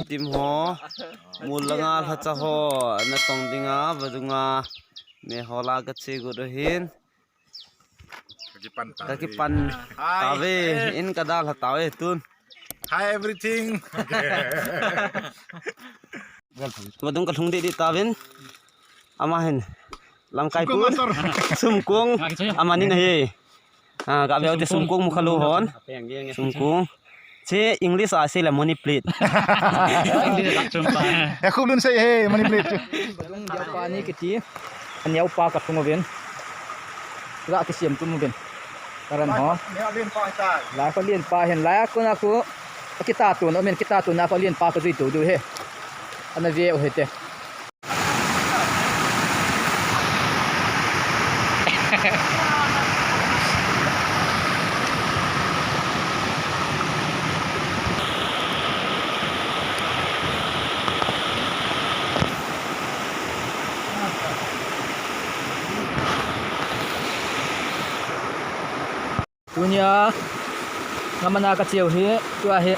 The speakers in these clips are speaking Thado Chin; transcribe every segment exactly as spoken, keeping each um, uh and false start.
Team ho, mol langa lhacha ho natong dinga vadunga me hola kache got u hin. Kakipan ta. Kakipan. Hi. Tave, in kadalha tave tun. Hi everything. Vadung kalhung didi tavin. Ama hin lamkai pu. Sumkung. Ama ni na he. Ah, ka veu te sumkung mukhalu hon. Sumkung. Che English a sei le money plate. He khulun sei he money plate. Vadung dia pa ni kiti. Aniau pa ka thung uvin. Ga kisiam tum uvin. Karan ho. Lai kho lien pa hin lai kona khu. Kita tu no men kita tu na kho lien pa ka jui tu du he. Ana ve u he te. Tunia, ngamana kacheu hi, tua hi,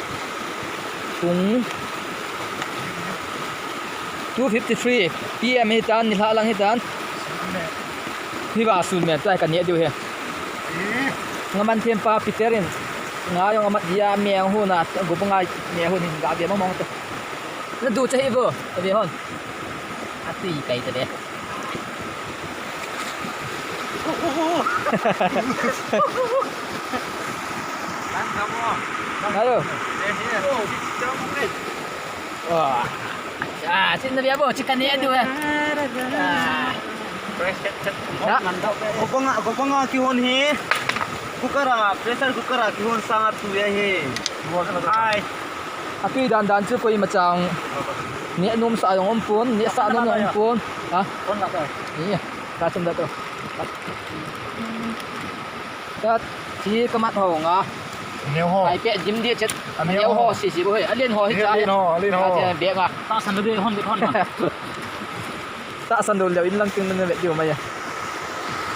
pung two fifty-three P M hitan, nilhah lang hitan. Hiva sun me, tua hi kaneh diu hi. Ngaman thempa Peter in, nga jong amat dia, me huna, gup ngai, me hun hin ga dia mamong te. Nadu cha hi vo, ave hon. Atui kai te de. Hello. Ah, sin na bia bo, chika ni adu eh. Ah. Gopanga, gopanga kihon hi. Cooker a, pressure cooker a kihon sanga tu ya hi. Hai. Atui dan dan chu koima chang. Neh nom sa jong um pon, neh sa nom jong um pon. Ha? Ni, ka chun da to. Ka thi ka mat ho nga. Neo ho. Ai pe jim dia chet. Neo ho si si bo he. Alen ho hi cha. Alen ho, alen ho. Bek a. Ta san de hon de hon. Tahsan lou leu in lang ting nana vet diu mai a.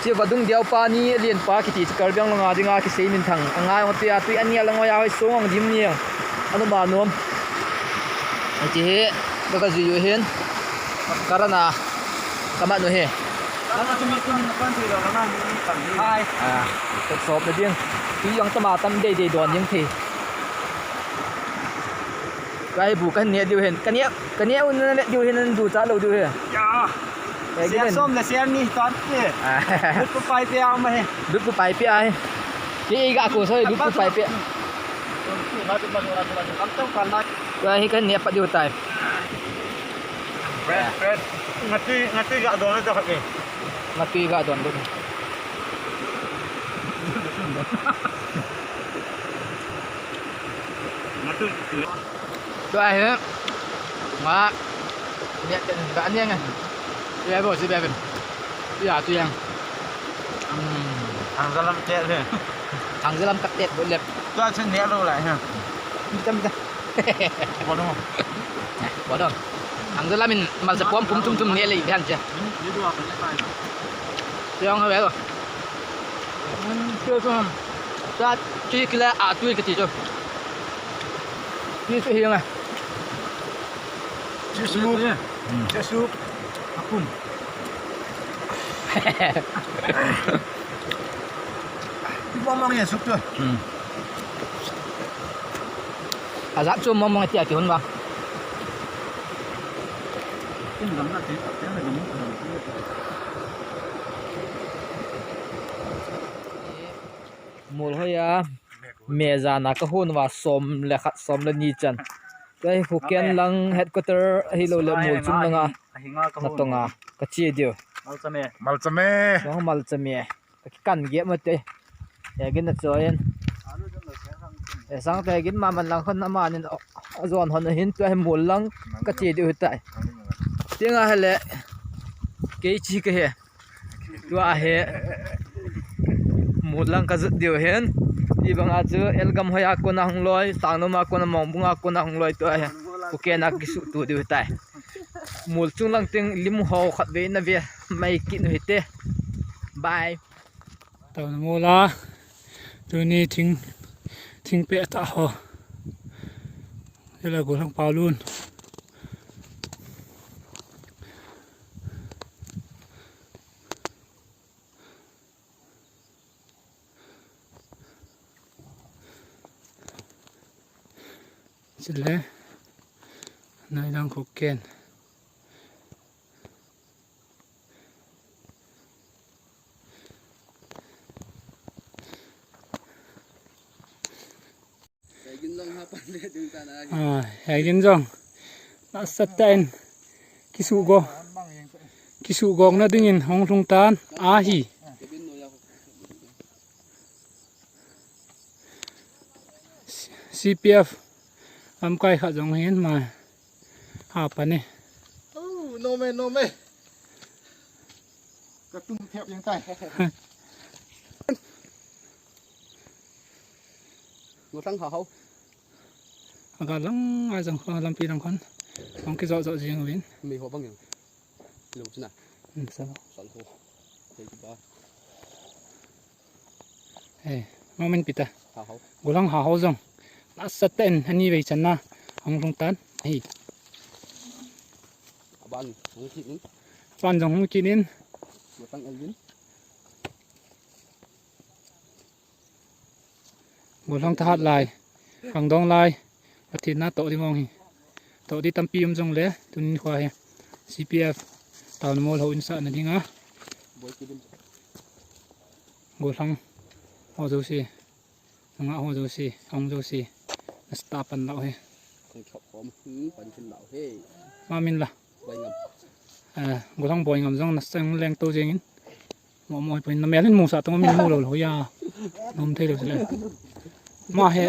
Chi vadung diau pa ni lian pa kiti chu Karbi Anglong a dinga kisei minthang. Angai ong tia tui ania lang oi a hoi song ong dim ni ang. Anu ma nom. Ai ti he, ka ka zui u hin. Karana. Kamat nu he. Hai. Ah, sop na ding. Tui ang tama tam dei dei don ding thei. Ka hi bu kan neh diu hin. Kan neh, kan neh un na neh diu hin, an du cha lou diu hin. Ya. Sia som le sia ni ton te. Lut pu pai pe a ma he. Lut pu pai pe a he. Ki ga ko so lut pu pai pe. Ka hi kan neh pat diu tai. Fred, Fred. Ngati, ngati ga don le ta khat ni. Ngati ga don le. Tua hi. Nga. Nia ten ga nia nga. Tua bo si bebin. Tua tu yang. Hmm. Thang jalam tet le. Thang jalam ka tet bo le. Tua chen nia lo lai ha. Tam ta. Bo dong. Bo dong. Thang jalam in mal sa pom pum tum tum nia le kan che. Tua nga ve lo. Tua tua. Tua tui kila a tui kati chu. Tui chu hi nga. Tui chu. Tui chu. Akun. Tui mong mong ye sup chu. Hmm. Ajat chu mong mong tia kihon ba. Tin dam na ti, ti na dam. Mol hoi a, me jana ka hon uva som le khat, som le ni chan. Ka hi Phuken lang headquarter ahilou le mol chung langa natong a ka che diu. Malchame. Malchame. Malchame. Ka kikan gep mate. Hegin na choi in. Esang te hegin maman lang khon amanin ajon hon ahin tua hi mol lang ka che diu hitai. Tinga hele. Kei chi ka he. Tua hi. Mol lang ka jot diu hin. Ti banga chu Elgam hoi a kona hung loi, Tangnom a kona, Mongbung a kona hung loi tua hi. Phuken a kisuh tu diu hitai. Mol chung lang ting lim ho khat ve na ve mai kit nu hite. Bye. Tau na mol a. Tuni thing, thing pe ta ho. Tela golang paulun. Chile. Nai lang koken. Ah, hegin jong. Nasatah in. Kisugo. Kisugong na dingin hung lhung tan. Ahi. C P F lamkai khat jong hin ma ha pa ni. Oh, no me, no me. Ka tum thep yang tai. Ngotang ha hau. Aga lang ai jong kho lampi lang khon. Hung kijo jo jing uvin. Mi ho bang yang. Lo china. Hmm, sa. Sang ho. Thei ki ba. Hey, moment pita. Ha hau. Golang ha hau jong. Nasatah in ani vei channa. Hung lhung tan. Hey. Aban hung kit in. Aban jong hung kit in. Ngotang elvin. Golang thahat lai. Khangdong lai. Pathen na to di mong hi. To di tampi um jong le. Tun kho hi. C P F. Tao na mol ho in sa na dinga. Golang. Ho jo si. Nunga ho jo si, hung jo si. Nasta pan lau he. Kong chok kom, hmm, pan chin lau he. Ma min la. Boi ngam. Eh, golang boi ngam jong nasta leng to jengin. Mo mo poi na melin musa to min mu lo lo ya. Nom thei lo le. Ma he.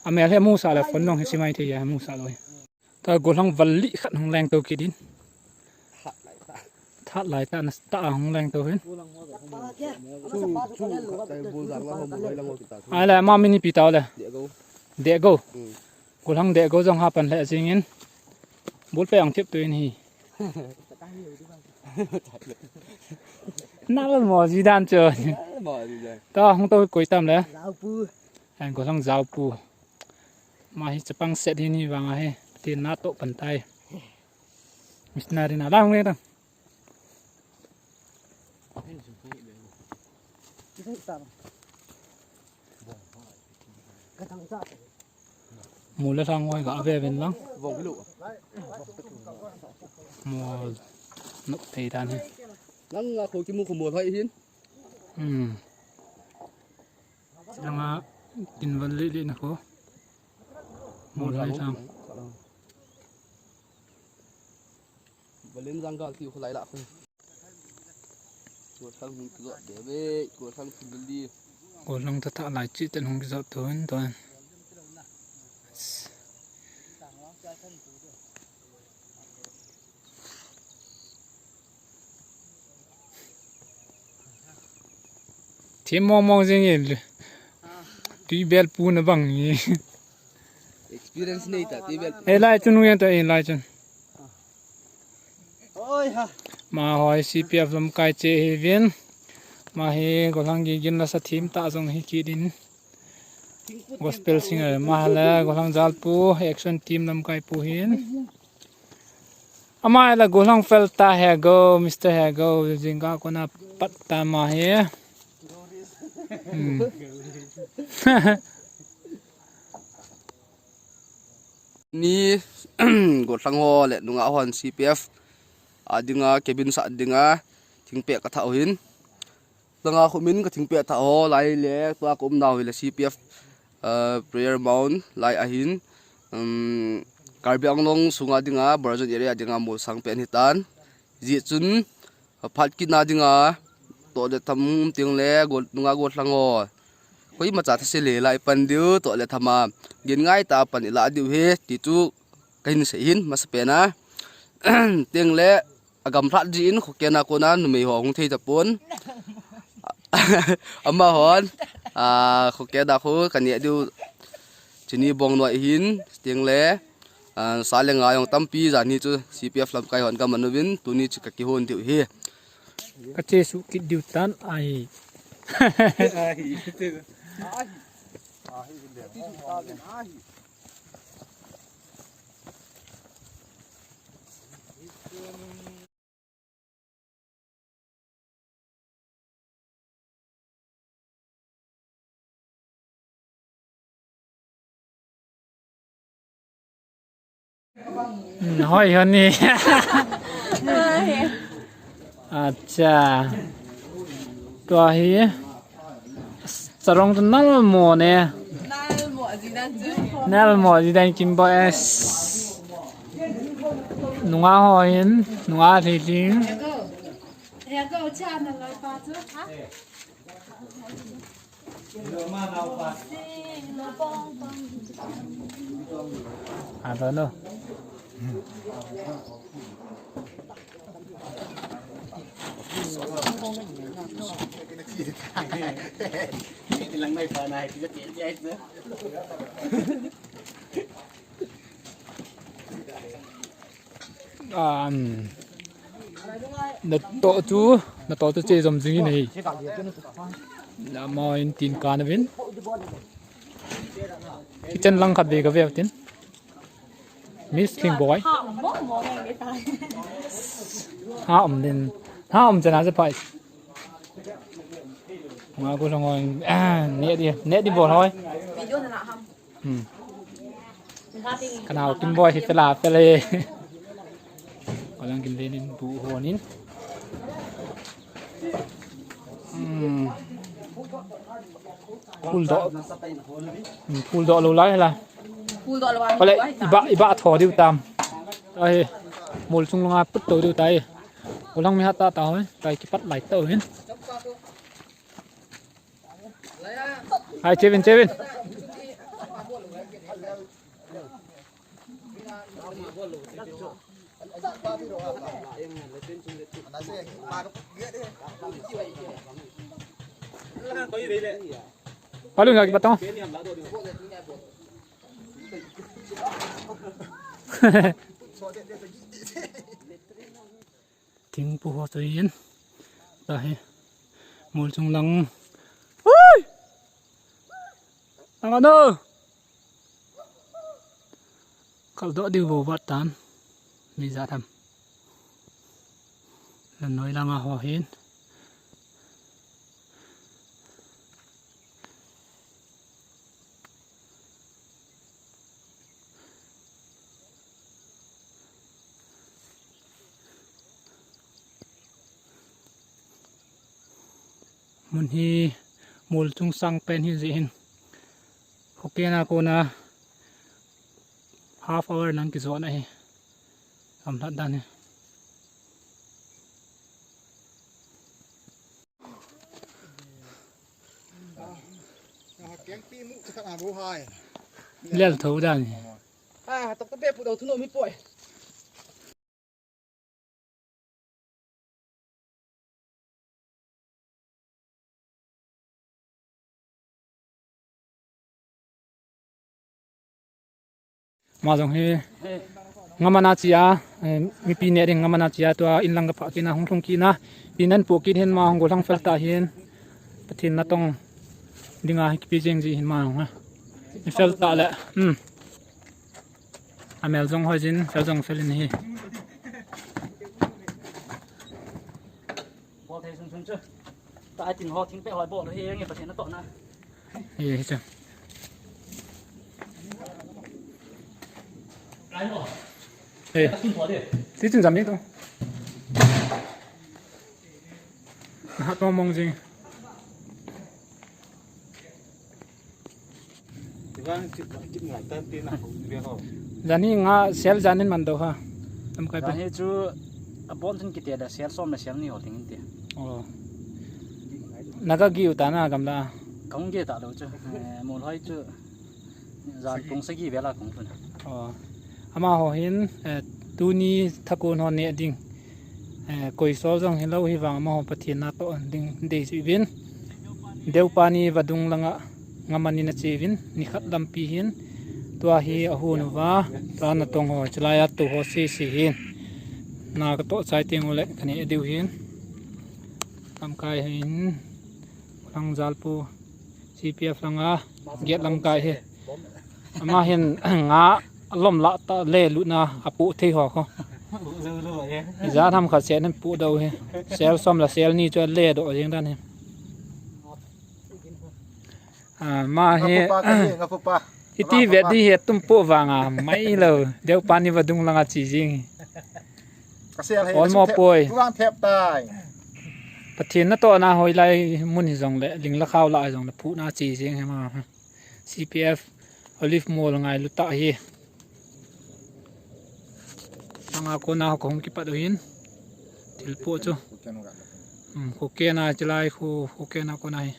A mel he musa le phone long he si mai thei ya musa lo he. Ta golang vali khat hung leng to kidin. That lai ta nasta hung leng to hin. Ai la ma mini pi tau le. De go. Golang de go jong ha pan le jingin. Bul pe ang thip tu in hi. Na la mo ji dan cho. Ta hung to koi tam le. Ang golang jao pu. Ma hi chapang set hi ni vang ahi. Tin na to pan tai. Missionary na lang le ta. Mu le sang hoi ga ve ven lang. Mu nok thei dan hi. Lang a kho ki mu kho mu hoi hin. Hmm. Langa tin val le le na kho. Mu lai sang. Valen jang gal ti khu lai la khu. Ko thang hung ki go de ve, ko thang thil li. Ko lang ta ta lai chi ten hung ki jot ton ton. Thim mong mong jing e. Tui bel pu na bang ni. Experience nei ta, tui bel. He lai chun ngen ta, he lai chun. Oi ha. Ma hoi C P F lamkai che hi vin. Ma hi golang gigin la sa thim ta jong hi kidin. Gospel singer ma la golang jal pu action team lamkai pu hin. Ama la golang fel ta he go, Mister He go, jingga kona pat ta ma he. Hmm. Ni golang ho le nunga hon C P F a dinga cabin sa dinga thingpeh ka tha hin. Langa khu min ka thingpeh tha ho lai le tua ka um nau hi le C P F, uh, prayer mount lai ahin, um, Karbi Anglong sunga dinga Borajan area dinga molsang pen hitan. Ji chun, uh, phat kit na dinga to le tham um ting le go, nunga golang ho. Koima cha thase le lai pan diu to le tham a. Gin ngai ta pan ila diu he ti chu kahin sei hin masa pen a. Ting le a gamlhat ji in khoken a kona numei ho hung thei tapon. Amahon, a, khoken a khu ka neh diu chini bong noi hin, ting le, a, sa le nga jong tampi jan hi chu C P F lamkai hon ka man uvin, tuni chu ka kihon diu hi. Ka che suh kit diu tan ahi. Ahi. Ahi. Ahi. Ahi. Hmm, hoi hon ni. Acha. Tua hi. Sarong tu nal mo ne. Nal mo ji dan kin bo es. Nunga ho hin, nunga thei thing. I don't know. Um, na to chu, na to chu che jom jing in hi. Na mo in tin ka na vin. Kitchen lang khat ve ka ve tin. Miss King Boy. Ha um din. Ha um chana se pai. Nga ko song oi. Ah, ne di, ne di bol hoi. Hmm. Kanao King Boy hi pela pele. Ko lang kin le nin bu ho nin. Hmm. Phul doh. Hmm, phul doh lou lai la. Phul doh lou a. Pale, iba, iba tho diu tam. Ai, mol chung langa put to diu tai. Ulang mi hat ta ta hoi, tai kipat lai to hin. Hai, Chevin, Chevin. Palu nga ki batong. Thingpu ho chu hin. Tahi. Mol chung lang. Ui! Ang ano? Kal doh diu bou vat tan. Mi ja tham. Lan noi langa ho hin. Mun hi mol chung sang pen hi jeh hin. Hoken a kona half hour nang kijot na hi. Am lhat dan hi. Lel tho dan hi. Ah, tok to be pu dau thu no mi poi. Ama jong hi, ngam ana chia, eh, mipi neh ding ngam ana chia, tua in lang ka phah kit na, hung lhung kit na, pi nan pu kit hin ama hung gollhang fel ta hin, Pathen natong dinga hi kipe jeng ji hin ama jong ha. I fel ta le, hmm. Amel jong hoi jin, fel jong fel in hi. Bol thei sung sung chu. Ta tin ho thing pe hoi bol hi nge Pathen natoh na. Hi, hi chu. Ai mo. Hi. Ta sun tho de. Ti chun jam ni to. Ha to mong jing. Jan hi nga sel jan in man do ha. Tam kai pe. Jan hi chu abon thun kiti da sel som le sel ni ho ding in ti. Oh. Naga gi u ta na gamla. Kong gi ta do chu. Eh, mol hoi chu. Jan pung sagi vela kong thun. Oh. Ama ho hin, eh, tuni thakon ho neh ding. Eh, koi sol jong hilou hi vang amaho Pathen natoh ding dei chu uvin. Deupani vadung langa ngam anin ache uvin, nikhat lampi hin. Tua hi ahon uva, tua natong ho, chulai a tou ho sese hin. Na katoh chai teng uleh, kaneh diu hin. Lamkai hin, lang jalpu, C P F langa, gate lamkai hi. Ama hin nga lom lah ta le lutna apoh thei ho kho. Ijat ham khat set hin pu doh hi. Sel som le sel ni chu le doh jeng dan hi. Ah, ama hi. Nga pu pa ka hi, nga pu pa. Hiti vet di hi tum po vang a mai lo. Deu pa ni vadung langa chi jing hi. Ka sel hi. Ol mo poi. Tu vang thep tai. Pathen natohna hoilai mun hijongle, ling le khao la hijongle, phuhna chi jing hi ama. C P F, olive mol ngailu tah hi. Langa kona ho kahung kipat u hin. Thil po chu. Hmm, kho kena chilai kho, kho kena kona hi.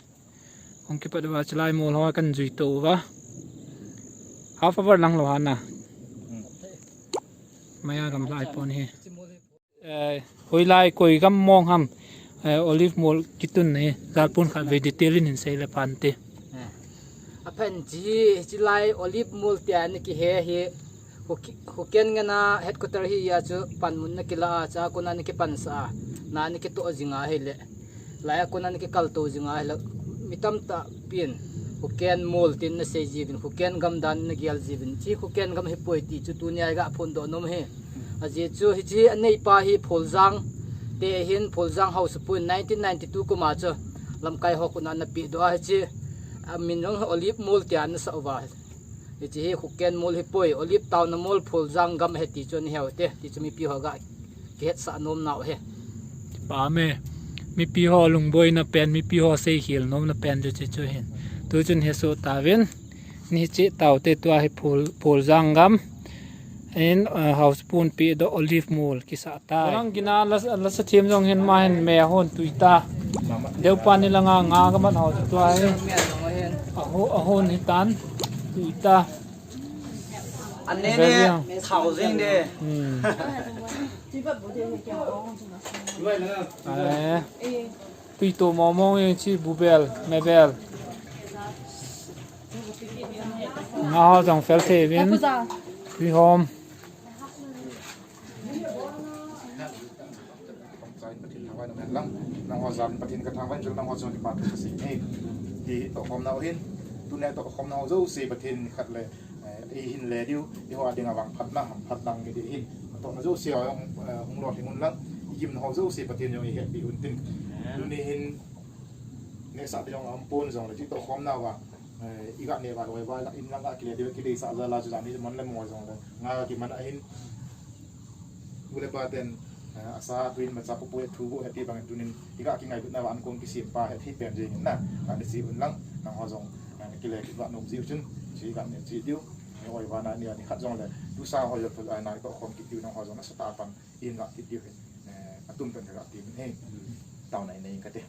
Hung kipat uva chilai mol ho kan jui to uva. Half hour lang lou hana. Maya gam lai pon hi. Eh, hoilai koi gam mong ham, eh, olive mol kitun hi, jalpun khat vei detail in hin sei le phan te. Aphen chi, chilai olive mol tia ni kihe hi, Hoki-, Hoken ngana headquarter hi ya chu panmun na kila a, cha kona ni kipansa a, na ni kito jinga hi le. Laiya kona ni kikal to jinga hi le. Mi tamtah pin, Hoken mol tin na sei jiuvin, Hoken gam dan na gial jiuvin. Chi Hoken gam hi poi ti chu tunia iga phondoh nom hi. Ajeh chu hichi aneipa hi Pholjang te hin Pholjang House Pun nineteen ninety-two kum a chu lamkai ho kona ana pedoh a hichi amin jong olive mol tia ana sa uva. Hichi hi Hoken mol hi poi, olive taona mol Pholjang gam ahi ti chu ana he u te, ti chu mipi ho ga kihetsah nom nau hi. Pa me, mipi ho lungboina pen, mipi ho seikhel nomna pen chu chi chu hin. Tu chun hesoh tauvin. Ni chi tau te tua hi Phul, Pholjang gam. In, uh, House Pun pedoh olive mol kisa tai. Lang gina la, la sa thim jong hin ma hin me hon tui ta. Deu pa ni langa nga ka mat ho tua hi. Aho, ahon hi tan tui ta. Ane ne thau jing de. Hmm. Eh. Tui to mong mong jeng chi bubel, mebel. Nga ho jong fel thei uvin. Tui hom. Pathen thangvah in um hen lang, nangho jal in Pathen ka thangvah in, chule nangho chunga kipa thu kasei e. Ti tohkhomna u hin, tunia tohkhomna u jouse Pathen khat le, eh, eihin le diu, eiho a dinga vang phatna, phatna nge di hin. Tohna jouse a jong, eh, hung lolhing un lang, igimna ho jouse Pathen jong eihetpi un tin. Tuni hin, neisa ti jong aumpon jongle, ti tohkhomna uva, eh, iga neh uva, loi uva, in lang ga kile diu, kideisah jal a chu jani, man le mo jongle, nga kiman a hin, U le pa ten, eh, asa tuin macha popo e thu bu happy bang tunin, iga kingailutna uva ankong kisem pa happy pen jeng in na, ani si un lang, nangho jong, eh, kile kit uva nom jiu chun, chi ga ne chi diu, ni oi uva na ni, ni khat jongle, tusa ho jo, eh, na tohkhom kit diu nangho jong nasatah a pan, in ga kit diu hin, eh, atum pen ka ga ti min he, taona nei nei kate.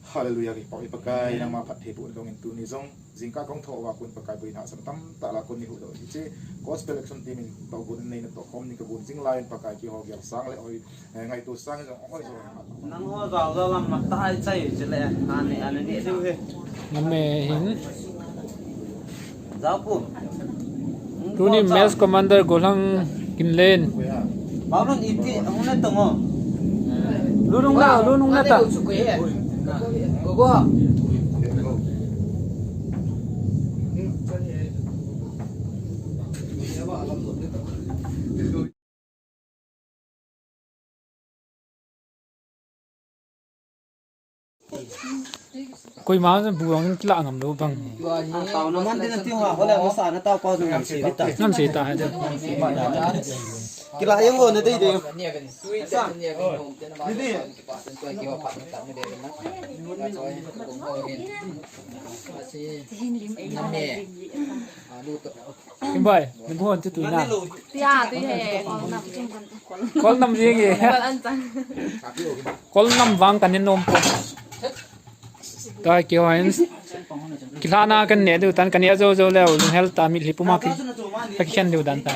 Hallelujah, kipa i Pakai, nangma phattheiboh dongin tuni jong, jingkah kahung thoh uva kon Pakai boina hahsatna tamtah la kon nei huhdoh hiche, Gospel Action Team in tohgon nei na tohkhom nei kagon jing lai in Pakai keiho gel sang le hoi, eh, ngaito sang jong hoi jo. Nangho jal jal lam matai chai chule, ani, ani ni diu he. Name hin. Tuni Mess Commander Gollhang Kinlen. Balun iti, ang una tongo. Lunung na, lunung na ta. Koima bu ang kila ngam lou bang. Tao naman din ang tiwa, wala mo sana tao pa ng ngam sita. Ngam sita ha. Kila yung ho na day day. Sa. Didi. Imbai, ningho chu tui na. Tia, tui he, kol nam. Kol nam jing e. Kol an chang. Kol nam vang kan nom po. Ta keiho hin. Kilhana kan ne diu tan kan ya jo jo leu, lunghel ta mi lipuma ki. Ka khen diu dan ta.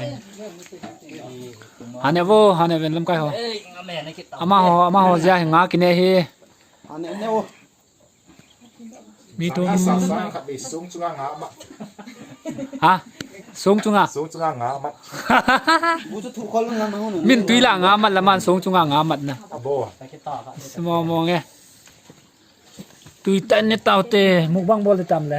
Hane vo, hane ven lamkai ho. Amaho, amaho jia hi nga kine hi. Hane ne vo. Mi thum. Sa, sa, khat be song chunga nga mat. Ha? Song chunga? Song chunga nga mat. Min tui la nga mat la man song chunga nga mat na. Abo. Mo mo nge. Tui tan ne tau te mukbang bol le tam le.